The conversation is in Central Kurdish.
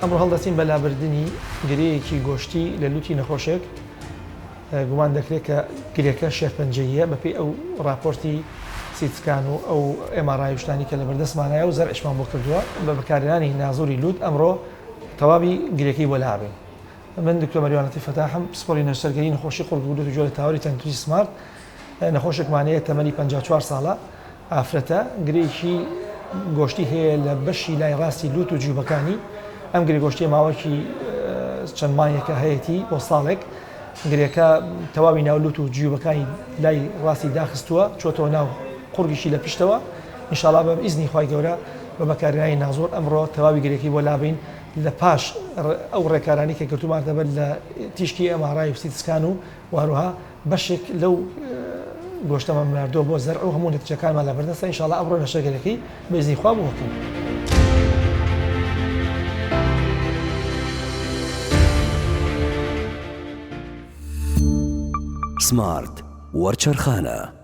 ئەمڕۆ هەڵدەستین بە لابردنی گرێیەکی گۆشتی لە لوتی نەخۆشێک، گومان دەکرێت کە گرێکە شێرپەنجەییە بەپێی ئەو ڕاپۆرتی CT scan و ئەو MRI و شتانی کە لەبەردەستمانایە و زەرعیشمان بۆ کردووە بە بەکارهێنانی نازوری لوت ئەمڕۆ تەواوی گرێکەی بۆ لابەین. من دکتۆر مەریوان لەتیف فەتاحم پسپۆری نەشتەرگەری نەخۆشی قوڕگ و لوت و گوێ لە تاوەری تەندروستی سمارت نەخۆشێکمان هەیە تەمەنی 54 ساڵە ئافرەتە، گرێیەکی گۆشتی هەیە لە بەشی لای ڕاستی لوت و جیوبەکانی، ئەم گرێ گۆشتیە ماوەکی چەند مانگێکە هەیەتی بۆ ساڵێک، گرێکە تەواوی ناو لوت و جیوبەکانی لای ڕاستی داخستووە، چۆتەوە ناو قوڕگیشی لە پشتەوە، ئینشاڵا بە ئیزنی خوای گەورە بە بەکارهێنانی نازۆر ئەمڕۆ تەواوی گرێکەی بۆ لابەین لە پاش ئەو ڕێکارانەی کە گرتوومانتە بەر لە تیشکی MRI و CT scan و هەروەها بەشێک لەو گۆشتەمان ناردووە بۆ زەرع و هەموو نەتیجەکانمان لەبەردەستە ان شاءاللە ئەمڕۆ نەشتەرگەریەکەی بە ئیزنی خوا بۆ ئەکەین. سمارت وەرچەرخانە.